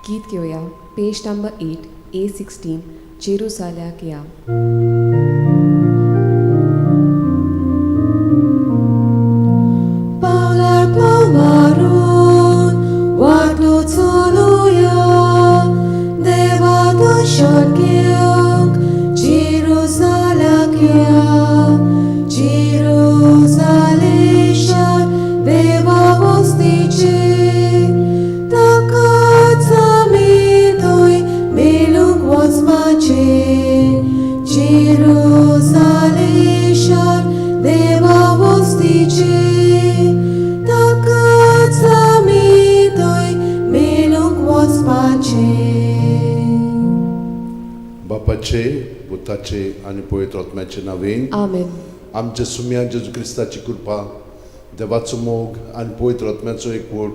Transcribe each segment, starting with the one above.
गीत घेवया पेज number 8 A16 जेरुसाल्याक या. पावलार पाव मारून वाटो चलुया देवा दर्शन घेवंक जेरुसाल्याक या जेरुसाले शार देवा वस्तीचें ताकाच आमी थंय मेळूंक वचपाचें जेरुसाले शार देवा वस्तीचें ताकाच आमी थंय मेळूंक वचपाचें. बापाचे, पुताचे आनी पवित्र आत्म्याचे नांवेन. आमेन. आमच्या सुम्या जेजू क्रिस्ताची कृपा, देवाचो मोग आनी पवित्र आत्म्याचो एकवट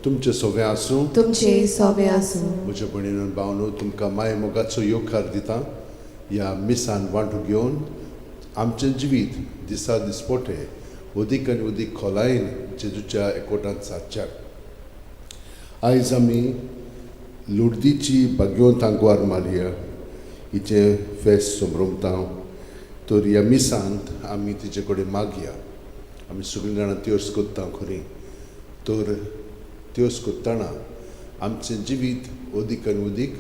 तुमचे सोवे आसूं. तुमचे सोबे आसूं. म्हज्या भयणीन भावनो, तुमकां माय मोगाचो येवकार दिता. ह्या मिसान वांटो घेवन आमचें जिवीत दिसा दिसपोटे अदीक आनी अदीक खोलायेन जेजूच्या एकवटांत सादच्याक आयज आमी लुर्दीची भाग्यवंत आंकवार मारिया हिचें फेस्त समरमता. तर ह्या मिसांत आमी तिचे कडेन मागया. आमी सगळीं जाणां त्योस करता खरी, तर त्योस करतना आमचें जिवीत अदीक आनी अदीक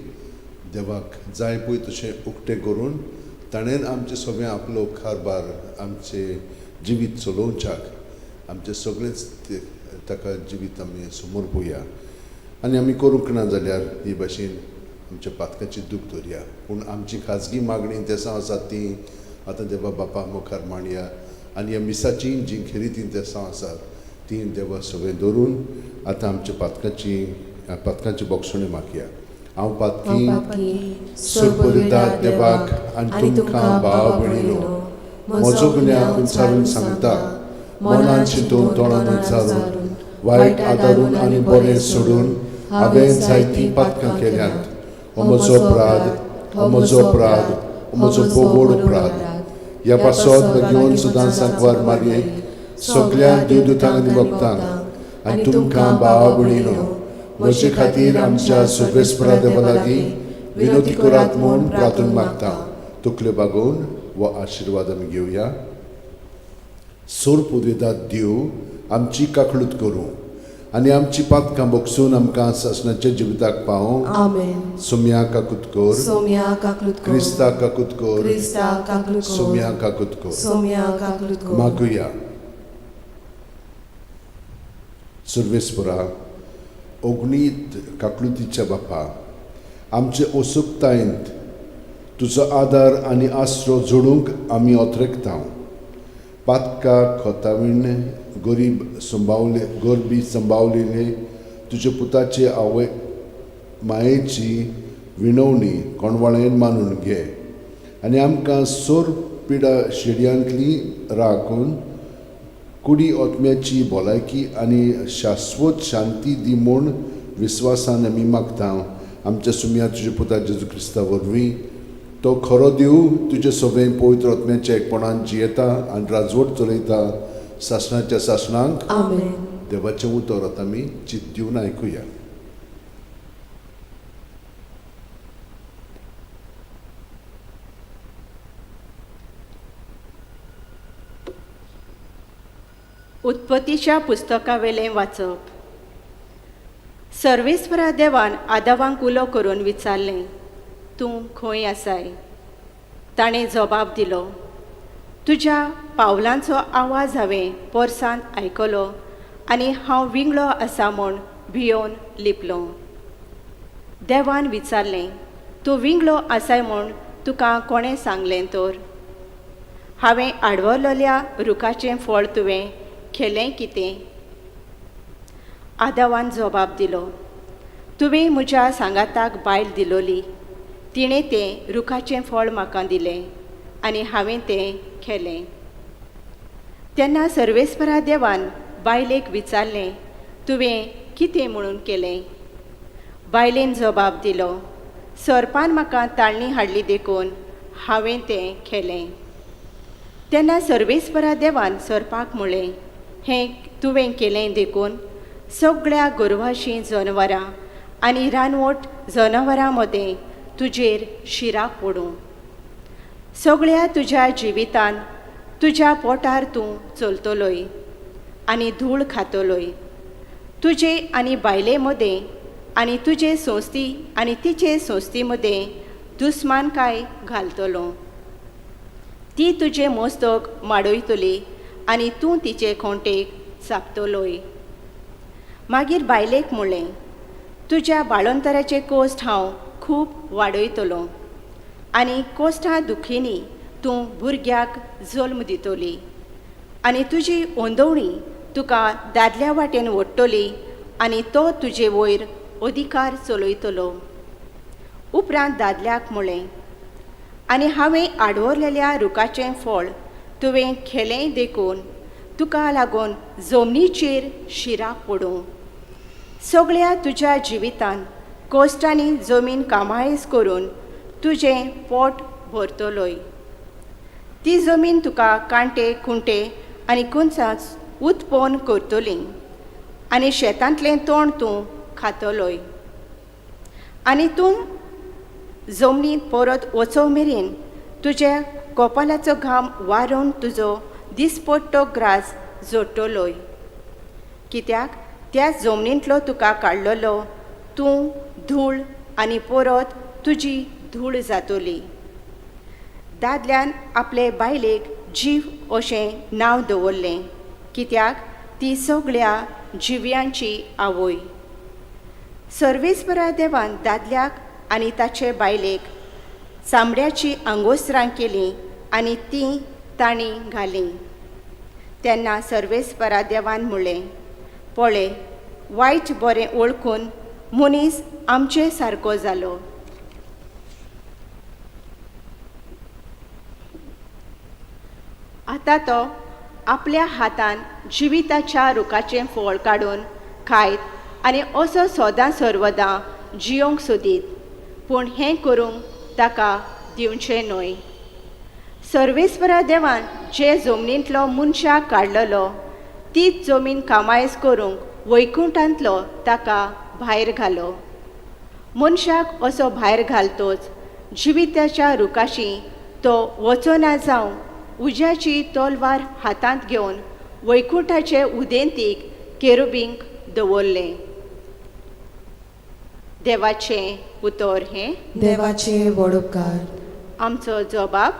देवाक जाय पळय तशें उक्तें करून ताणें आमचें सगळें आपलो कारभार आमचें जिवीत चलोवच्याक आमचें सगळेंच ताका जिवीत आमी समोर पळोवया. आनी आमी करूंक ना जाल्यार ही भाशेन आमच्या पातकाची दूख धरया, पूण आमची खाजगी मागणी तेसां आसात ती आतां देवा बापा मुखार मांडया. आनी ह्या मिसाची जी खेरीत तेसां आसात ती देवा सगळें धरून आतां आमच्या पातकांची बोगसणी मागया. हांव पातकी सुरपुरिता देवाक आनी तुमकां भाव भयणीनो म्हजो गुन्यांव उच्चारून सांगता. मनान चिंतून, तोंडान उच्चारून, वायट आदारून आनी बरें सोडून हांवें जायतीं पातकां केल्यांत. हो म्हजो अपराध, हो म्हजो अपराध, हो म्हजो भोव अपराध. ह्या पासत घेवन सुदां सांकवार मारयेक, सगल्या देवदूतांक आनी भक्तांक आनी तुमकां भाव भयणीनो म्हजे खातीर आमच्या सर्वेस्परा देवा लागीं विनोती करात म्हूण प्रार्थना मागता. तकल्यो बागोवन हो आशिर्वाद आमी घेवया. सोर पुदयतात देव आमची काकळूत करूं आनी आमची पातकां बोगसून आमकां सासणाच्या जिविताक पावों. आमेन. सोम्या काकूत कर. सोम्या काकलूत कर. क्रिस्ता काकूत कर. क्रिस्ता काकलूत कर. सोम्या काकूत कर. सोम्या काकलूत कर. मागुया. सर्वेस्परा, अग्नीत काकलुतीच्या बापा, आमचे असुकतायेंत तुजो आदार आनी आसरो जोडूंक आमी अत्रेकता. पातका खोतावीण गरीब संभावले गरबी संभावलेले तुज्या पुताचे आवय मायेची विणवणी कोणवाळेन मानून घे आनी आमकां सोर पिडा शेडयांतली राखून कुडी आत्म्याची भलायकी आनी शाश्वत शांती दी म्हूण विस्वासान आमी मागता, आमच्या सुमया तुज्या पुता जेजू क्रिस्ता वरवीं. तो खरो देव तुजे सगळें पवित्र आत्म्याच्या एकपणान जियेता आनी राजवट चलयता सासणाच्या सासणांक. आमेन. देवाचें उतर आतां आमी चित दिवन आयकुया. उत्पत्तीच्या पुस्तकावेलें वाचप. सर्वेस्परा देवान आदावांक उलो करून विचारलें, तूं खंय आसाय? ताणें जबाब दिलो, तुज्या पावलांचो आवाज हांवें पोरसांत आयकलो आनी हांव विंगळो आसा म्हूण भियोवन लिपलो. देवान विचारलें, तूं विंगळो आसाय म्हूण तुका कोणें सांगलें तर? हांवें आडवलेल्या रुखाचें फळ तुवें खेलें कितें? आदावान जबाब दिलो, तुवें म्हज्या सांगाताक बायल दिलोली, तिणें तें रुखाचें फळ म्हाका दिलें आनी हांवें तें खेलें. तेन्ना सर्वेस्परा देवान बायलेक विचारलें, तुवें कितें म्हणून केलें? बायलेन जबाब दिलो, सर्पान म्हाका ताळणी हाडली देखून हांवें तें खेलें. तेन्ना सर्वेस्परा देवान सर्पाक म्हळें, हें तुवें केलें देखून सगळ्या गोरवांशी जनवरां आनी रानवट जनावरां मदें तुजेर शिराक पडूं. सगळ्या तुज्या जिवितान तुज्या पोटार तूं चलतलोय आनी धूळ खातलोय. तुजे आनी बायले मदें आनी तुजे संस्थी आनी तिचे संस्थी मदें दुस्मानकाय घालतलो. ती तुजें मस्तक माडयतली आनी तूं तिचे खोंटेक चापतलोय. मागीर बायलेक म्हणलें, तुज्या बाळंतराचे कोश्ट हांव खूब वाडयतलो आनी कोश्टां दुखींनी तूं भुरग्याक जल्म दितली आनी तुजी ओंदवणी तुका दादल्या वाटेन ओडटली आनी तो तुजे वयर अधिकार चलयतलो. उपरांत दादल्याक म्हणलें, आनी हांवें आडवरलेल्या रुखाचें फळ तुवें खेलें देखून तुका लागून जमनीचेर शिराक पडूं. सगळ्या तुज्या जिवितान कोश्टांनी जमीन कामायस करून तुजें पोट भरतलोय. ती जमीन तुका कांटे खुंटे आनी कुंचांच उत्पन्न करतली आनी शेतांतलें तण तूं खातलोय. आनी तूं जमनींत परत वचो मेरेन तुज्या कपालाचो घाम वारोवन तुजो दिसपट्टो ग्रास जोडटलोय. कित्याक त्या जमनींतलो तुका काडलेलो तूं धूळ आनी परत तुजी धूळ जातली. दादल्यान आपले बायलेक जीव अशें नांव दवरलें, कित्याक ती सगळ्या जिव्यांची आवय. सर्वेस्परा देवान दादल्याक आनी ताचे बायलेक चामड्याचीं आंगोस्त्रां केलीं आनी तीं तांणी घालीं. तेन्ना सर्वेस्परा देवान म्हणलें, पळय, वायट बरें वळखून मनीस आमचे सारको जालो. आतां तो आपल्या हातान जिविताच्या रुखाचें फळ काडून खायत आनी असो सदां सर्वदां जियोंक सोदीत, पूण हें करूंक ताका दिवचें न्हय. सर्वेस्परा देवान जे जमनींतलो मनशाक काडलेलो तीच जमीन कामायस करूंक वैकुंठांतलो ताका भायर घालो. मनशाक असो भायर घालतोच जिविताच्या रुखाशी तो वचना जावं उज्याची तलवार हातांत घेवन वैकुंठाचे उदेंतीक केरुबींक दवरलें. देवाचें उतर हें. देवाचे वडोपकार. आमचो जबाब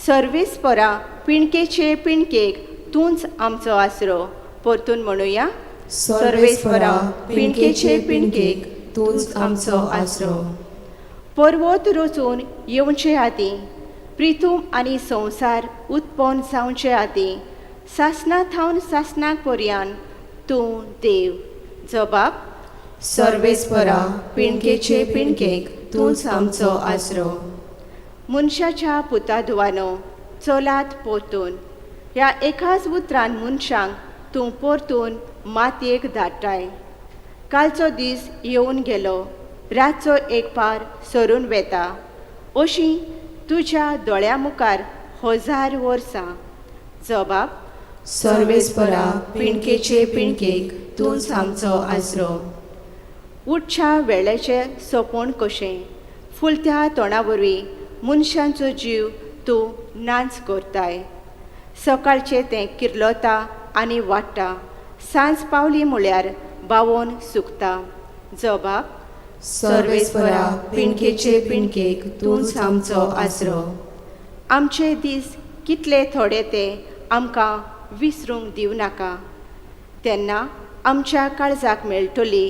सर्वेस्परा पिणकेचे पिणकेक तूंच आमचो आसरो. परतून म्हणुया, सर्वेस्परा पिणकेचे पिणकेक तूंच आमचो आसरो. पर्वत रचून येवचे आदीं, प्रिथूम आनी संवसार उत्पन्न जावचे आदीं, सासणा थावन सासणाक पर्यान तूं देव. जबाब सर्वेस्परा पिणकेचे पिणकेक तूंच आमचो आसरो. मनशाच्या पुताधुवानो चलात परतून. ह्या एकाच उतरान मनशांक तूं परतून मातयेक धाडटाय. कालचो दीस येवन गेलो, रातचो एक पार सरून वेता, अशी तुज्या दोळ्या मुखार 1000 वर्सां. जबाब सर्वेस्परा पिणकेचे पिणकेक तूंच आमचो आसरो. उठच्या वेळेचें सोंपण कशें फुलत्या तोंडा वरवीं मनशांचो जीव तूं नाच करताय. सकाळचें तें किर्लता आनी वाडटा, सांज पावली म्हळ्यार बावोन सुकता. जबाब सर्वेस्परा पिणकेचे पिणकेक तूंच आमचो आसरो. आमचे दीस कितले थोडे ते आमकां विसरूंक दिवं नाका, तेन्ना आमच्या काळजाक मेळटली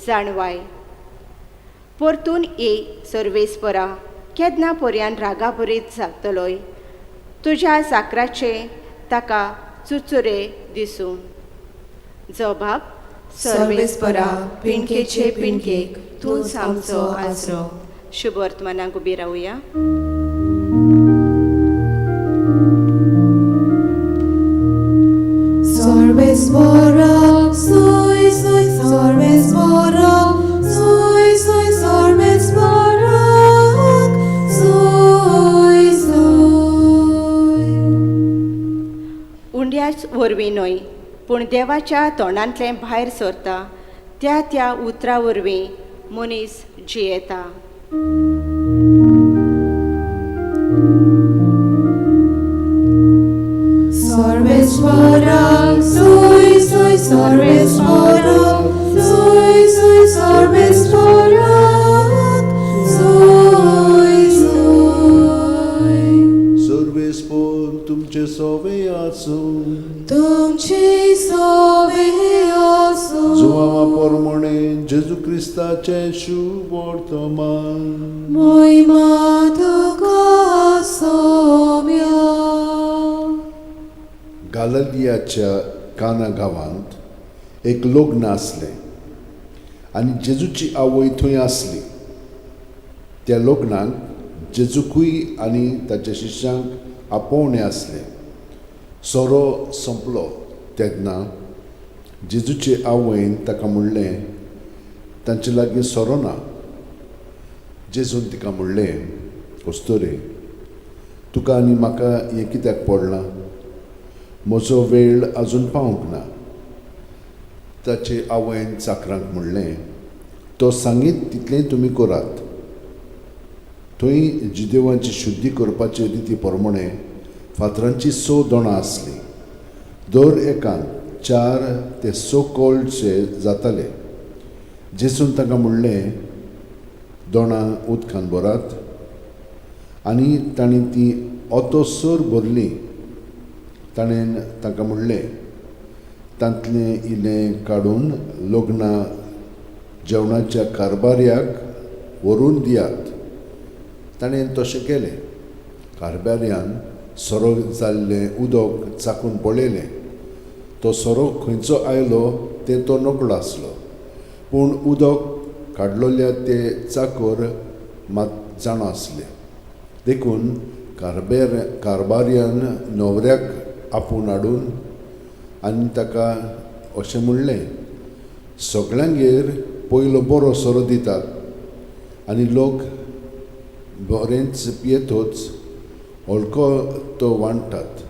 जाणवाय. परतून ये सर्वेस्परा, केन्ना पर्यान रागाभरीत जातलोय? तुज्या साकराचे ताका चुचुरे दिसूं. जबाब सर्वेस्परा पिणकेचे पिणकेक तूंच आमचो आसरो. शुभ वर्तमानाक उबी रावया. सर्वेस्परा सोय सोय सर्वेस्परा सोय सोय सर्वेस्परा सोय सोय. उंड्याच वरवीं न्हय, पूण देवाच्या तोंडांतलें भायर सरता त्या त्या उतरां वरवीं मनीस जियेता. सर्वेस्परा सोय सोय सर्वेस्परा सोय सोय सर्वेस्परा सोय सोय. सर्वेस्पोर तुमचे सोवे आसूं. तुमचे सोवे आसूं. जुवावा पोरमोणे जेजू क्रिस्ताचें शुभ वर्तमान. मोहिमा तुका सोम्या. गाललियाच्या काना गांवांत एक लग्न आसलें आनी जेजूची आवय थंय आसली. त्या लग्नाक जेजूकूय आनी ताच्या शिश्यांक आपोवणें आसलें. सोरो सोंपलो तेन्ना जेजूचे आवयन ताका म्हणलें, तांचे लागीं सोरो ना. जेजून तिका म्हणलें, अस्तोरे, तुका आनी म्हाका हें कित्याक पडलां? म्हजो वेळ अजून पावूंक ना. ताचे आवयन चाकरांक म्हणलें, तो सांगीत तितलें तुमी करात. थंय जिदेवांची शुद्धी करपाचे रिती प्रमाणे फातरांची 6 दोणां आसलीं. दर एकान 4 ते 6 कोळशे जाताले. जेजून तांकां म्हणलें, दोणां उदकान भरात. आनी तांणी ती ओतोसर भरली. ताणें तांकां म्हणलें, तांतलें इल्लें काडून लग्ना जेवणाच्या कारबार्याक व्हरून दियात. ताणें तशें केलें. कारबार्यान सोरो जाल्लें उदक चाकून पळयलें. तो सोरो खंयचो आयलो तें तो नकळो आसलो, पूण उदक काडलोल्या ते चाकर मात जाणो आसले. देखून कारबार्यान न्हवऱ्याक आपोवन हाडून आनी ताका अशें म्हणलें, सगळ्यांगेर पयलो बरो सोरो दितात आनी लोक बरेंच पियेतच हलको तो वांट्टात,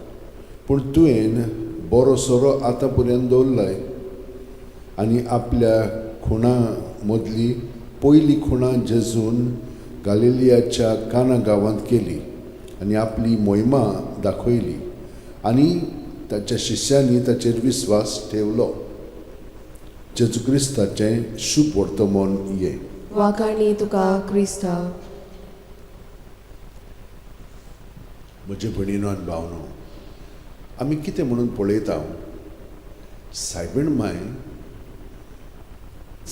पूण तुवें बरो सोरो आतां पर्यंत दवरलाय. आनी आपल्या खुणा मदली पयली खुणा जेजून गालिलियाच्या काना गांवांत केली आनी आपली मोहिमा दाखयली आनी ताच्या शिश्यांनी ताचेर विस्वास ठेवलो. जेजू क्रिस्ताचें शुभ वर्तमान हें. वाखाणी तुका क्रिस्ता. म्हजे भयणीनो आनी भावनो, आमी कितें म्हणून पळयता, सायबीण माय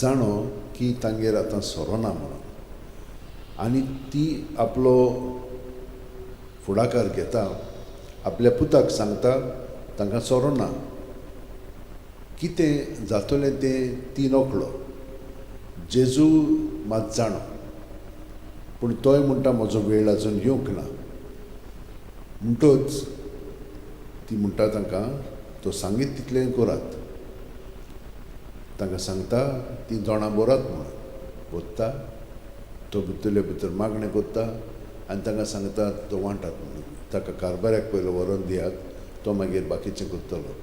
जाणो की तांगेर आतां सोरो ना म्हणून, आनी ती आपलो फुडाकार घेता, आपल्या पुताक सांगता तांकां सोरो ना. कितें जातलें तें ती नकळो, जेजू मात जाणो, पूण तोय म्हणटा म्हजो वेळ अजून येवंक ना. म्हणटच ती म्हणटा तांकां, तो सांगीत तितलें करात. तांकां सांगता ती दोणां भरात म्हणून वता, तो भितरले भितर मागणें करता आनी तांकां सांगता तो वांटात म्हणून. ताका कारबाऱ्याक पयलो व्हरोन दियात, तो मागीर बाकीचें करतलो.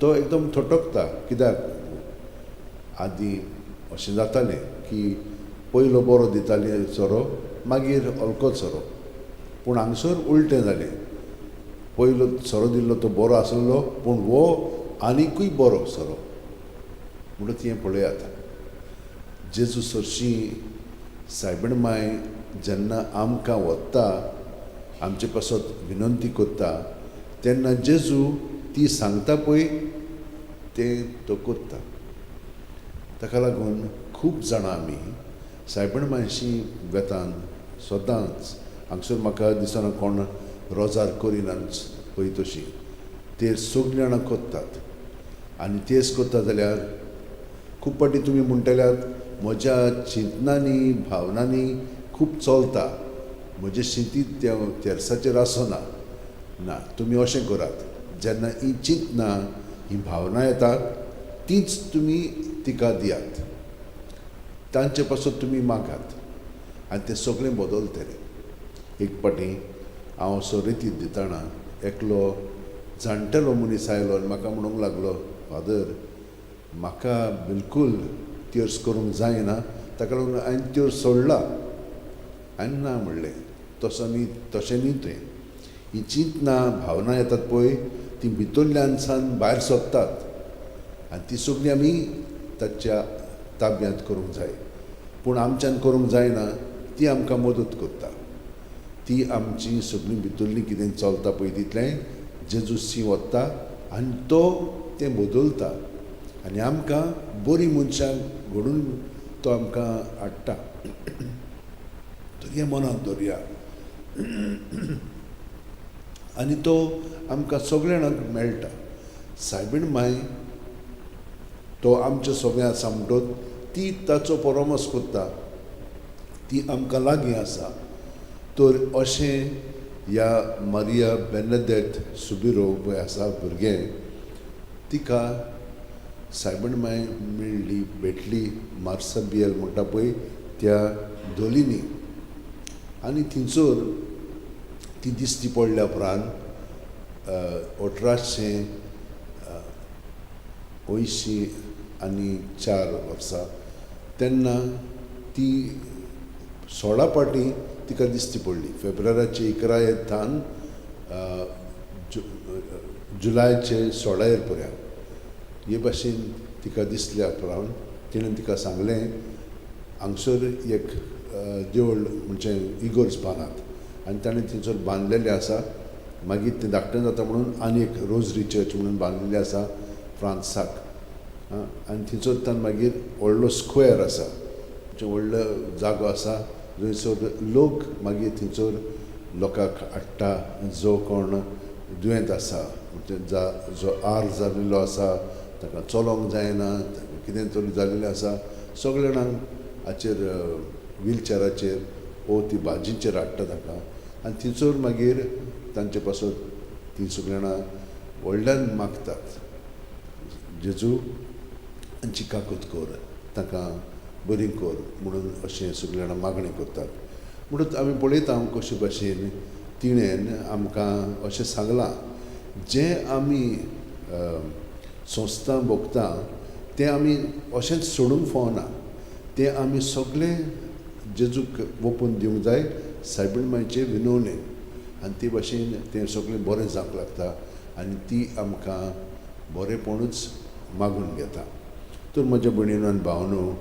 तो एकदम थटकता, कित्याक आदीं अशें जातालें की पयलो बरो दिताले सोरो, मागीर हलको सोरो, पूण हांगसर उलटें जालें. पयलो सोरो दिल्लो तो बरो आसलो, पूण हो आनिकूय बरो सोरो. म्हणून हें पळयात, जेजू सरशी सायबीण माय जेन्ना आमकां वता, आमचे पासत विनंती करता, तेन्ना जेजू ती सांगता पळय तें तो करता. ताका लागून खूब जाणां आमी सायबीण मायशी वेतान सदांच हांगसर म्हाका दिसना कोण रोजार करिनाच पळय तशी, ते सगळीं जाणां करतात. आनी तेच करता जाल्यार खूब फावटी तुमी म्हणटल्यात म्हज्या चिंतनांनी भावनांनी खूब चलता, म्हजें शिंतीद त्या तेर्साचेर आसना. ना, तुमी अशें करात, जेन्ना ही चिंतनां ही भावनां येतात तीच तुमी तिका दियात, तांचे पासून तुमी मागात आनी तें सगळें बदलतलें. एक फावटी हांव असो रितीत दितना एकलो जाणटेलो मनीस आयलो आनी म्हाका म्हणूंक लागलो, फादर म्हाका बिलकूल तेर्स करूंक जायना, ताका लागून हांवें त्यो सोडला. हांवें ना म्हणलें, तसो न्ही, तशें न्ही तें. ही चिंतना भावना येतात पळय ती भितरल्यान सान भायर सोदतात आनी ती सगळीं आमी ताच्या ताब्यांत करूंक जाय. पूण आमच्यान करूंक जायना, ती आमकां मदत करता. ती आमची सगळीं भितरलीं कितें चलता पळय तितलें जेजूसी वता आनी तो तें बदलता आनी आमकां बरीं मनशां घडून तो आमकां हाडटा. तर हें मनांत दवरया आनी तो आमकां सगळ्या जाणांक मेळटा. सायबीण माय तो आमच्या सगळ्यां आसा म्हणटच ती ताचो परामर्श करता, ती आमकां लागीं आसा. तर अशें ह्या मारिया बेनदेत सुबिरो पळय आसा भुरगें, तिका सायबण माय मेळ्ळी, भेटली मार्साबियल म्हणटा पळय त्या धोलींनी. आनी थंयसर ती दिश्टी पडल्या उपरांत 1884 वर्सा तेन्ना ती 16 पाटी तिका दिश्टी पडली. फेब्रुवाराचे 11 थावन जुलायचे 16 पर्यंत हे भाशेन तिका दिसल्या उपरांत तिणें तिका सांगलें, हांगसर एक देवूळ म्हणजे इगोर्ज बांदात आनी ताणें थंयसर बांदलेलें आसा. मागीर तें धाकटें जाता म्हणून आनी एक रोजरी चर्च म्हणून बांदिल्लें आसा फ्रांसाक. आनी थंयसर ताणें मागीर व्हडलो स्क्वेर आसा, म्हणजे व्हडलो जागो आसा जंयसर लोक मागीर थंयसर लोकांक हाडटा जो कोण दुयेंत आसा, म्हणजे जो आर जाल्लो आसा, ताका चलोवंक जायना, ताका कितें तरी जाल्लें आसा, सगळे जाणांक हाचेर व्हीलचॅराचेर वो ती भाजीचेर हाडटा ताका. आनी थंयसर मागीर तांचे पासत तीं सगळीं जाणां व्हडल्यान मागतात, जेजू तांची काकूत कर, तांकां बरी कर म्हणून अशें सगळीं जाणां मागणी करतात. म्हणून आमी पळयता कशे भाशेन तिणें आमकां अशें सांगलां, जें आमी संस्था भोगता तें आमी अशेंच सोडूंक फावना, तें आमी सगळें जेजूक ओपून दिवंक जाय सायबीण मायचे विनवणेन. आनी ते भाशेन तें सगळें बरें जावंक लागता आनी ती आमकां बरेंपणूच मागून घेता. तर म्हज्या भयणीनो आनी भावनो,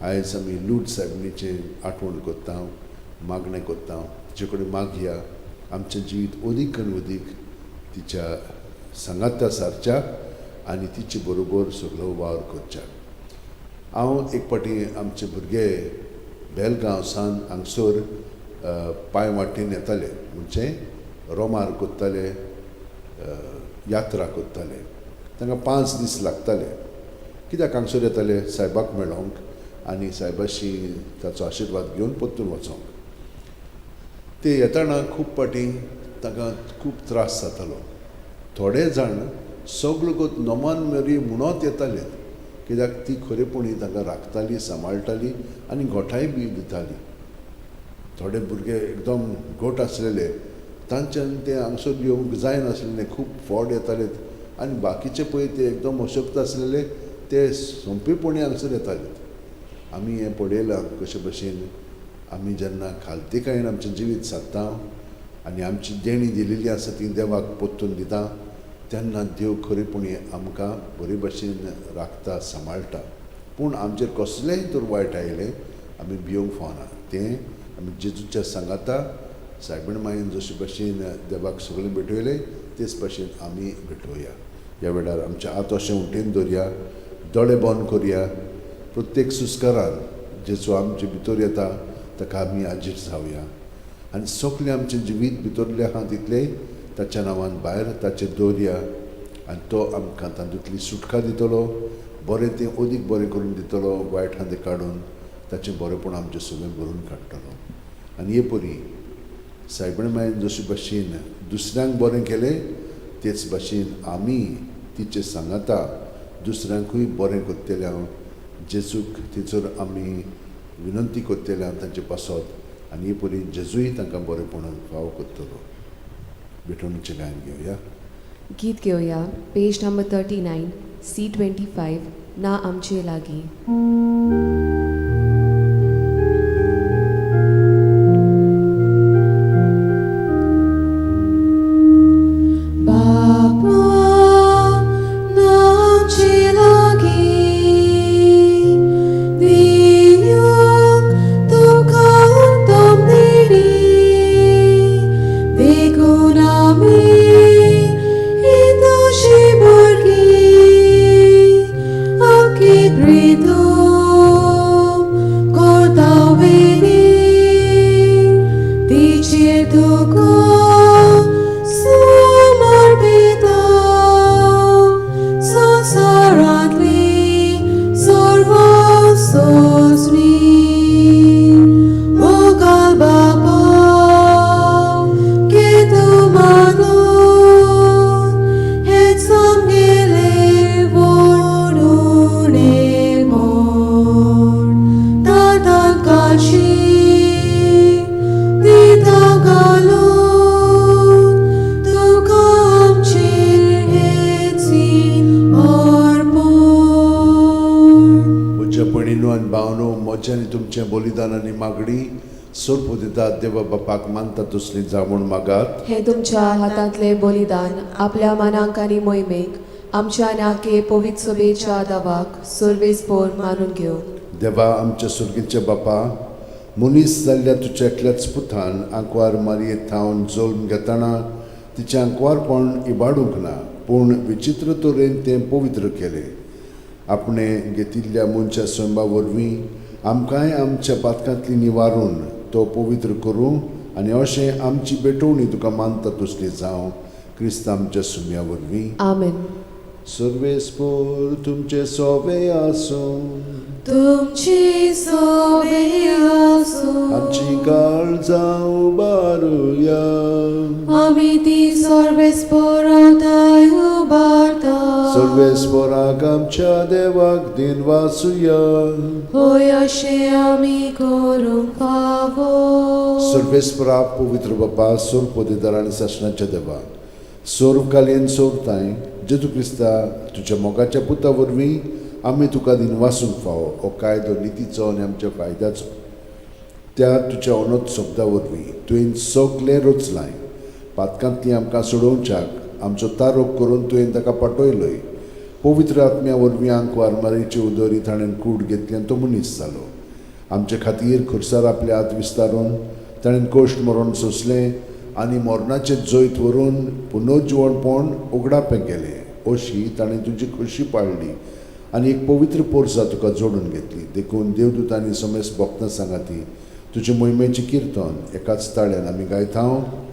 आयज आमी लूट सायबिणीचें आठवण करता, मागणें करता, तिचे कडेन मागया आमचें जिवीत अदीक आनी अदीक तिच्या सांगाता सारच्या आनी तिचे बरोबर सगळो वावर करच्या. हांव एक फावटी आमचे भुरगे बेलगांव सावन हांगसर पांय वाटेन येताले, म्हणजे रोमार करताले, यात्रा करताले. तांकां 5 दीस लागताले, कित्याक हांगसर येताले सायबाक मेळोंक आनी सायबाशी ताचो आशिर्वाद घेवन परतून वचोंक. ते येतना खूब फावटी तांकां खूब त्रास जातालो. थोडे जाण सगलो नोमान मेरी म्हणत येताले, कित्याक ती खरेपणी तांकां राखताली, सांबाळटाली आनी गोठाय बी दिताली. थोडे भुरगे एकदम गोट आसलेले, तांच्यान ते हांगसर येवंक जायनासलेले, खूब फोड येताले. आनी बाकीचे पळय ते एकदम अशक्त आसलेले, ते सोंपेपणी हांगसर येताले. आमी हें पळयलां कशे भशेन आमी जेन्ना खालतीकायेन आमचें जिवीत सादता आनी आमची देणी दिलेली आसा ती देवाक परतून दिता, तेन्ना देव खरेपणी आमकां बरे भशेन राखता, सांबाळटा. पूण आमचेर कसलेंय तर वायट आयलें आमी भियोंक फावना. तें आमी जेजूच्या सांगाता सायबीण मायेन जशे भशेन देवाक सगळें भेटयलें तेच भशेन आमी भेटोवया. ह्या वेळार आमच्या हात अशें उटेन दवरया, दोळे बंद करया. प्रत्येक सुस्कारान जेजू आमचे भितर येता ताका आमी हाजीर जावया आनी सगळें आमचें जिवीत भितरलें आहा तितलें ताच्या नांवान भायर ताचेर दवरया आनी तो आमकां तातूंतली सुटका दितलो, बरें तें अदीक बरें करून दितलो, वायट आहा तें काडून ताचें बरेंपण आमचें सगळें भरून काडटलो. आनी हे परी सायबीण मायेन जशे भाशेन दुसऱ्यांक बरें केलें तेच भाशेन आमी तिचे सांगाता दुसऱ्यांकूय बरें करतले. हांव जेजूक थंयसर आमी विनंती करतले हांव तांचे पासत आनी हे परी जेजूय तांकां बरेंपणान फावो करतलो. भेटवणीचें गायन घेवया. गीत घेवया पेज नंबर 39 C25 ना आमचे लागीं. काशी दिता घालून तुका आमचेर हेची अर्पण. म्हज्या भयणीनो आनी भावनो, म्हजें आनी तुमचें बलिदान आनी मागणी सोरप दितात देवा बापाक मानता तसली जावून मागात. हे तुमच्या हातांतले बलिदान आपल्या मनाक आनी मोहिमेक आमच्या नाके पवित्र सभेच्या दावाक सर्वेस्पोर मानून घेवं. देवा आमच्या सुर्गीच्या बापा, मनीस जाल्ल्या तुज्या एकल्याच पुतान आंकवार मारयेत थावन जल्म घेतना तिचें आंकवारपण इबाडूंक ना, पूण विचित्र तरेन तें पवित्र केलें. आपणें घेतिल्ल्या मनशा सैमा वरवीं आमकांय आमच्या पातकांतली निवारून तो पवित्र करूं आनी अशें आमची भेटवणी तुका मानता तसली जावं, क्रिस्त आमच्या सुम्या वरवीं. आमेन. सर्वेस्पोर तुमचे सोबे आसूं. तुमची सोबे आसूं. आमची काळजां उबारुया. आमी ती सर्वेस्पोराताय उबारता. सर्वेस्पोराक आमच्या देवाक दिन वासुया. होय, अशें आमी करूंक फावो. सर्वेस्परा, पवित्र बापा, सोरपोदेदार आनी सासणाच्या देवा, सोरकालीन सोरताय जेजू क्रिस्ता तुज्या मोगाच्या पुता वरवीं आमी तुका दिन वासूंक फावो हो कायदो नितीचो आनी आमच्या फायद्याचो. त्या तुज्या अनोत शब्दा वरवीं तुवें सगलें रचलाय. पातकांतली आमकां सोडोवच्याक आमचो तारोक करून तुवें ताका पाटयलोय. पवित्र आत्म्या वरवीं आंकवार मारीचे उदरी ताणें कूड घेतली आनी तो मनीस जालो. आमचे खातीर खुर्सार आपले हात विस्तारून ताणें कश्ट मरण सोंसलें आनी मरणाचें जैत व्हरून पुनर्जिवणपण उगडापें केलें. अशी ताणें तुजी खोशी पाळ्ळी आनी एक पवित्र पोरसा तुका जोडून घेतली. देखून देवदूतांनी समेस्त भक्तां सांगाती तुजे मोहिमेचें किर्तन एकाच ताळ्यान आमी गायता.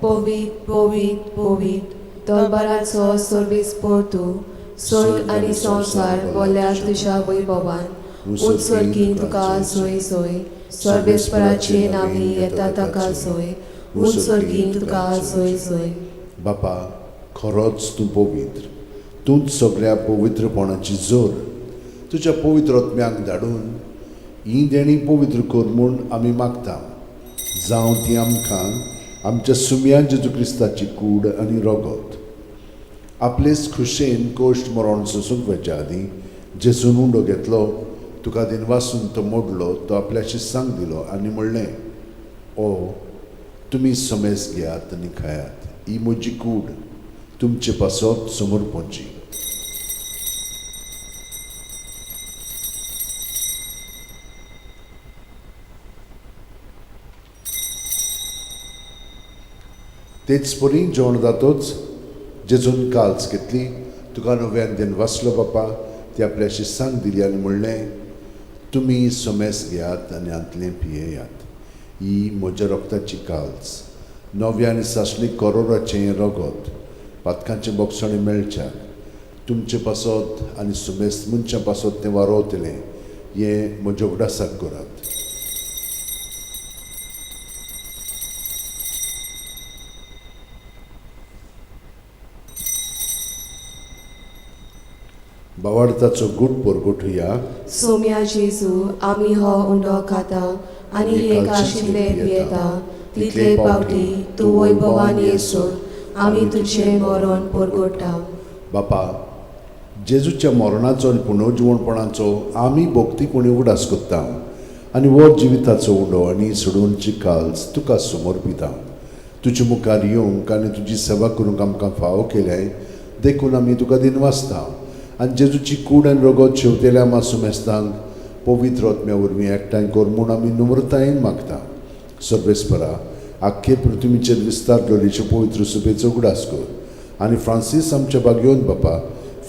पवित्र पवित्र पवित्र दरबाराचो सर्वेस्पोर तूं, स्वर्ग आनी संवसार बोल्ल्या तुज्या वैभवान. उंच स्वर्गीं तुका सोय सोय, सर्वेस्पराचे नांवी येता ताका सोय, उंच स्वर्गीं तुका सोय सोय. बापा, खरोच तूं पवित्र, तूंच सगळ्या पवित्रपणाची जोर. तुज्या पवित्र आत्म्याक धाडून ही देणी पवित्र कर म्हूण आमी मागता. जावं ती आमकां आमच्या सुम्या जेजू क्रिस्ताची कूड आनी रगत. आपलेच खुशेन कश्ट मरण सोंसूंक वचच्या आदीं जेजून उंडो घेतलो, तुका दिनवासून तो मोडलो, तो आपल्याशी सांग दिलो आनी म्हणलें, ओ तुमी समेस घेयात आनी खायात, ही म्हजी कूड तुमचे पासत समर्पणची. तेच परी जेवण जातोच जेजून काल्स घेतली, तुका नव्यान दिन वाचलो बापा, ती आपल्याशी सांग दिली आनी म्हणलें, तुमी समेस घेयात आनी हांतलें पियेयात, ही म्हज्या रक्ताची काल्स, नव्या आनी सासणी करोराचें रगत, पातकांचें बोगसणें मेळच्याक तुमचे पासत आनी सुमेस्त मनशां पासत तें वारोवतलें, हें म्हज्या उगडासाक करात. बावार्थाचो गूट परगटुया. सोम्या जेजू, आमी हो उंडो खाता आनी हे काशिल्ले पियेता तितले पावटी तूं वैभवान येसर आमी तुजें मरण परगटा. बापा, जेजूच्या मरणाचो आनी पुनर्जिवणपणाचो आमी भक्तीपणी उगडास करता आनी हो जिविताचो उंडो आनी सोडोवची काल्स तुका समर्पिता. तुजे मुखार येवंक आनी तुजी सेवा करूंक आमकां फावो केल्याय देखून आमी तुका दिनवासता आनी जेजूची कूड आनी रगत शेवतेल्या मासुमेस्तांक पवित्र आत्म्या वरवीं एकठांय कर म्हूण आमी नम्रतायेन मागता. सर्वेस्परा, आख्खे पृथ्वीचेर विस्तार लोलीचे पवित्र सुबेचो उगडास कर आनी फ्रांसीस आमच्या बागयोन बापा,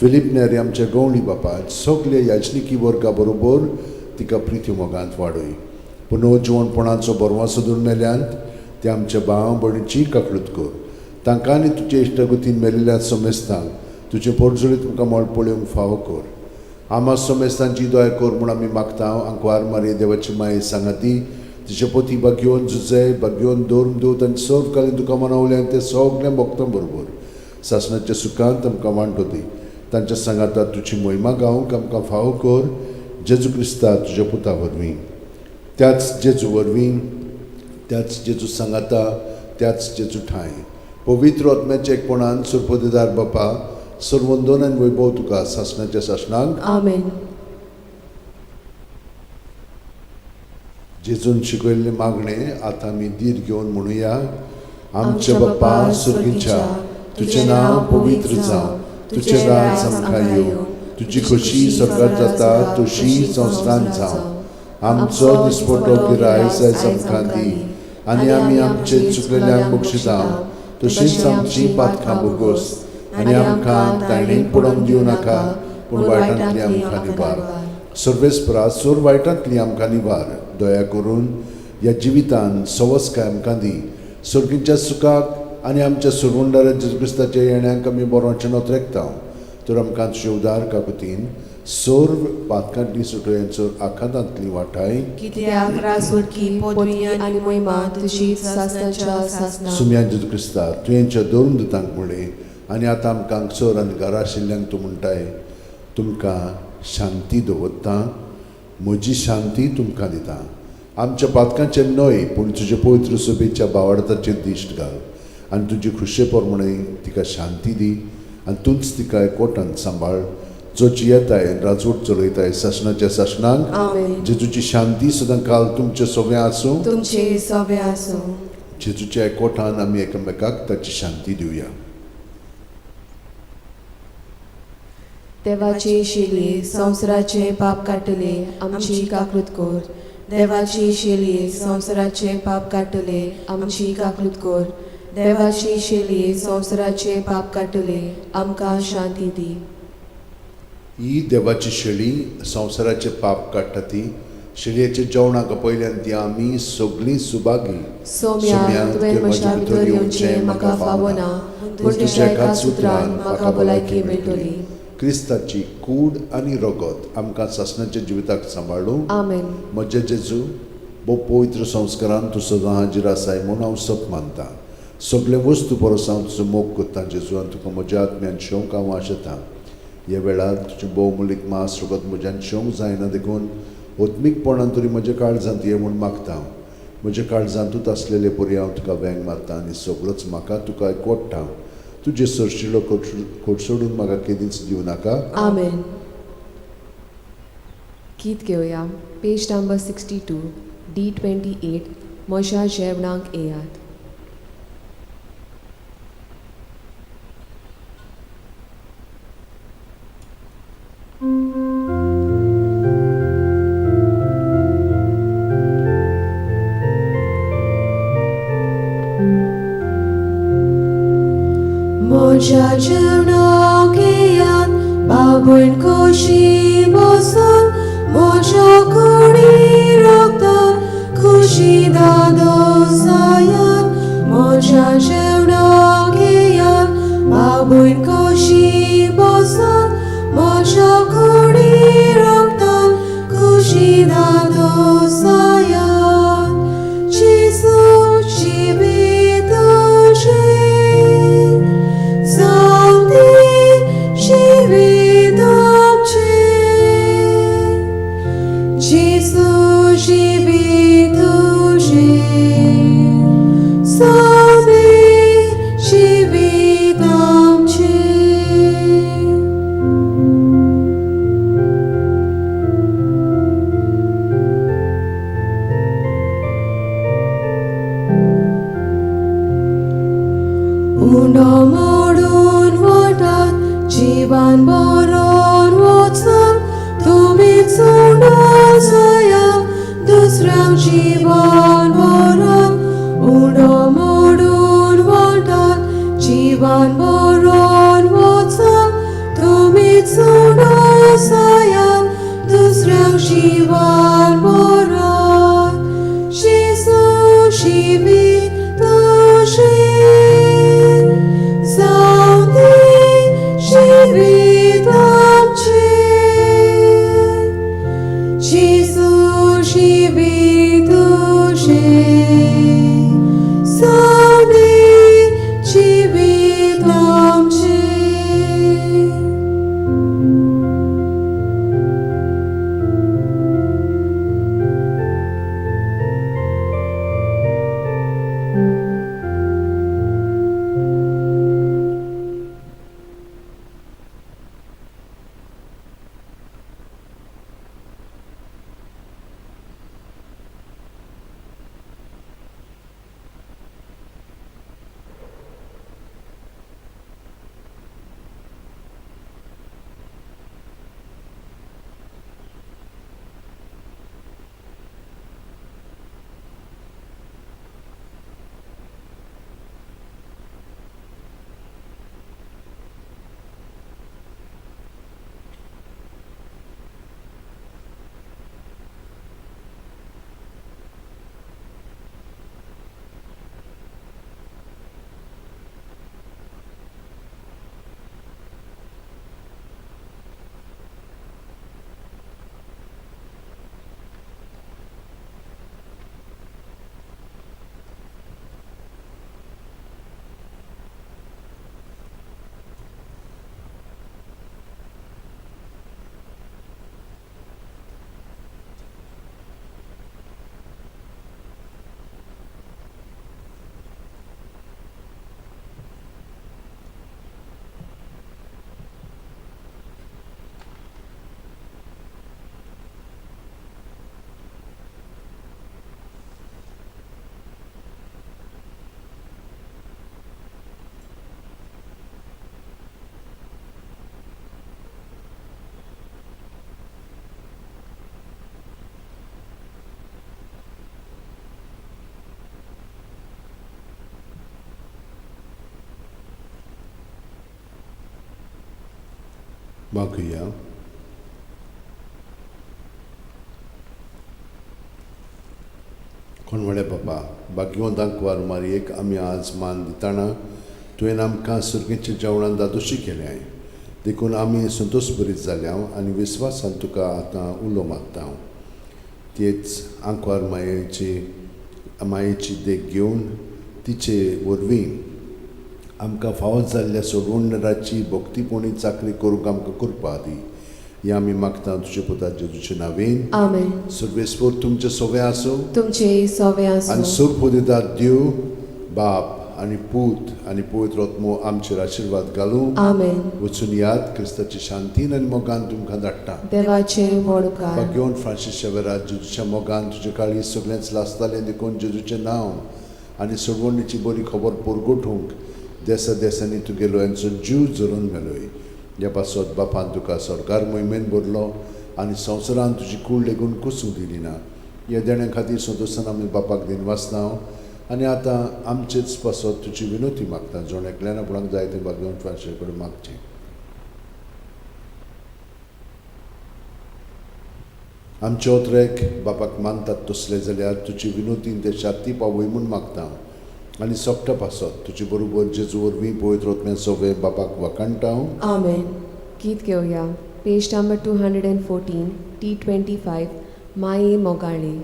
फिलीप नेरी आमच्या गवणी बापा, सगळे याचनिकी वर्गा बरोबर तिका प्रिती मोगांत वाडय. पुनर्जिवणपणाचो बरवासो धरून मेल्यांत ते आमच्या भाव भयणीची काकळूत कर. तांकां आनी तुजे इश्टागतीन मेलिल्ल्या समेस्तांक तुजें पोटजुळीत तुमकां मळ पळोवंक फावो कर. आमा समेस्तांची दया कर म्हूण आमी मागता. आंकवार मारये देवाची माये सांगाती तिचे पोती बागयोन जुजे बागयोन दोन दूत आनी सर्व कालीन तुका मनवलें आनी ते सगळें भक्तां बरोबर सासणाच्या सुखांत आमकां वांटो दी. तांच्या सांगाता तुजी मोहिमा गावंक आमकां फावो कर, जेजू क्रिस्ता तुज्या पुता वरवीं. त्याच जेजू वरवीं, त्याच जेजू सांगाता, त्याच जेजू ठांय पवित्र आत्म्याच्या एकपणान सुरपदेदार बापा, सर्वंदन आनी वैभव तुका सासणाच्या सासणाक. आमेन. जेजून शिकयल्लें मागणें आतां आमी धीर घेवन म्हणुया. आमच्या बापा सुर्गीच्या, तुजें नांव पवित्र जावं, तुजें राज आमकां येवं, तुजी खोशी सर्गात जाता तशी संवसारांत जावं. आमचो दिसपटो गिरायस आयज आमकां दी आनी आमी आमचे चुकलेल्यांक बक्षिता तशींच आमची पातकां बोगोस आनी आमकां ताणें पडोवंक दिवं नाका, पूण वायटांतली आमकां निवार. सर्वेस्परा सोर वायटांतली आमकां निवार. दया करून ह्या जिवितान सवस्काय आमकां दी. सर्गीच्या सुखाक आनी आमच्या सुरवंडार जेजू क्रिस्ताच्या येण्याक आमी बरोवचें नोत्रेकता. तर आमकां तुजे उदार काकुतीन सर्व पातकांतली सुटोय, सोर आखातांतली वाटाय. कित्याक रासुडकी पदवी आनी मोहिमा तुजी सासणाच्या सासणा. सुम्यान जेजू क्रिस्ता, तुवेंच्या दोन दुतांक म्हणलें आनी आतां आमकां हांगसर आनी घरा आशिल्ल्यांक तूं म्हणटाय, तुमकां शांती दवरता, म्हजी शांती तुमकां दिता. आमच्या पातकांचेर न्हय पूण तुजे पवित्र सभेच्या बावडताचेर दिश्ट घाल आनी तुजी खुशे प्रमाणे तिका शांती दी आनी तूंच तिका एकवटान सांबाळ, जो जियेताय आनी राजवट चलयताय सासणाच्या सासणाक. आमेन. जेजूची शांती सदां काल तुमचें सगळें आसूं. तुमचे सगळे आसूं. जेजूच्या एकवटान आमी एकामेकाक ताची शांती दिवया. देवाची शिली संवसाराचे पाप काडटले, आमची काकूत कर. देवाची शेली संवसाराचे पाप काडटले, आमची काकूत कर. देवाची शेली संवसाराचे पाप काडटले, आमकां शांती दी. ही देवाची शेळी संवसाराचे पाप काडटा ती शेळयेच्या जेवणाक पयल्यान ती आमी सगळीं सुभागी. सोम्या, तुवें म्हज्या भितर येवचें म्हाका फावना, पूण तुज्या एकाच सुत्रान म्हाका भलायकी मेळटली. क्रिस्ताची कूड आनी रगत आमकां सासणाच्या जिविताक सांबाळूं. आमेन. म्हजे जेजू, भोव पवित्र संस्कारान तूं सदां हाजीर आसाय म्हूण हांव सत मानता. सगळे वस्तू परस हांव तुजो मोग करता जेजू आनी तुका म्हज्या आत्म्यान शेवंक हांव आशेतां. ह्या वेळार तुजें भोवमुलीक मास रगत म्हज्यान शेवंक जायना देखून आत्मीकपणान तरी म्हज्या काळजांत ये म्हूण मागता. म्हज्या काळजांतूच आसलेले परी हांव तुका वेंग मारता आनी सगळोच म्हाका तुका एकवट्टा. तुजे सरशिलो कोडसोडून म्हाका केदींच दिवं नाका. आमेन. गीत घेवया, पेज नंबर 62, D28, म्हज्या जेवणाक येयात. म्हज्या जेवणाक येयात, बाबून खोशी बसून म्हज्या कुडी रगतान खुशी दादोसायात. म्हज्या जेवणाक येयात, बाबून खोशी बसून म्हज्या कुडी रगतान खुशी दादोसायात. जेजू जिवीत तुजें, जावं दी जिवीत आमचें. जेजू जिवीत तुजें, जावं दी जिवीत आमचें. उंडो मोडून वाटात, जिवान बरोवन वचत, तुमी उंडो जाया दुसऱ्यांक जिवान बरोवन. उंडो मोडून वाटात, जिवान बरोवन वचत, तुमी उंडो जाया दुसऱ्यांक जिवान बरोवन. जेजू जिवीत तुजें, जावं दी जिवीत आमचें. जेजू जिवीत तुजें, जावं दी जिवीत आमचें. मागुया. कोण व्हडले बाबा, भाग्यवंत आंकवार मारयेक आमी आज मान दितना तुवें आमकां सुर्गेच्या जेवणान दादोशी केलें, देखून आमी संतोश बरीत जाल्या आनी विस्वासान तुका आतां उलो मारता. तेच आंकवार मायेची देख घेवन तिचे वरवीं आमकां फावो जाल्ल्या सोडवणदाराची भक्तीपणी चाकरी करूंक आमकां करपा दी. हें आमी मागता तुजे पुता जेजूचे नांवेन. आमेन. सर्वेस्पोर तुमचे सोवे आसूं, तुमचे सोवे आनी आसूं. सोरपुदिदार देव बाप आनी पूत आनी पवित्र आत्मो आमचेर आशिर्वाद घालूं. आमेन. वचून याद क्रिस्ताची शांतीन आनी मोगान तुमकां धाडटा. देवाचे व्हड उपकार. भाग्यवंत फ्रांसीस शेवेरा, जेजूच्या मोगान तुजे काळीज सगळेंच लासतालें, देखून जेजूचें नांव आनी सोडवणीची बरी खबर परगटूंक देसा देसांनी तुगेलो यांचो जीव जरून मेलोय. ह्या पासत बापान तुका सरकार मोहिमेन भरलो आनी संवसारान तुजी कूड लेगून कुसूंक दिली ना. ह्या देण्या खातीर संतोशान आमी बापाक दिनवासता आनी आतां आमचेच पासत तुजी विनोती मागता. जण एकल्यान आपणाक जाय तें भाग्यवंत फ्रांसीसा कडेन मागचें. आमचे ओत्रेक बापाक मानतात तसले जाल्यार तुजी विनोतीन ते शाती पावय म्हूण मागता आनी सोकटा पासत तुजे बरोबर जेजू वरवीं पवित्र आत्म्या सोवे बापाक वखाणटा. आमेन. गीत घेवया. पेज नंबर 214, T25, माये मोगाळे.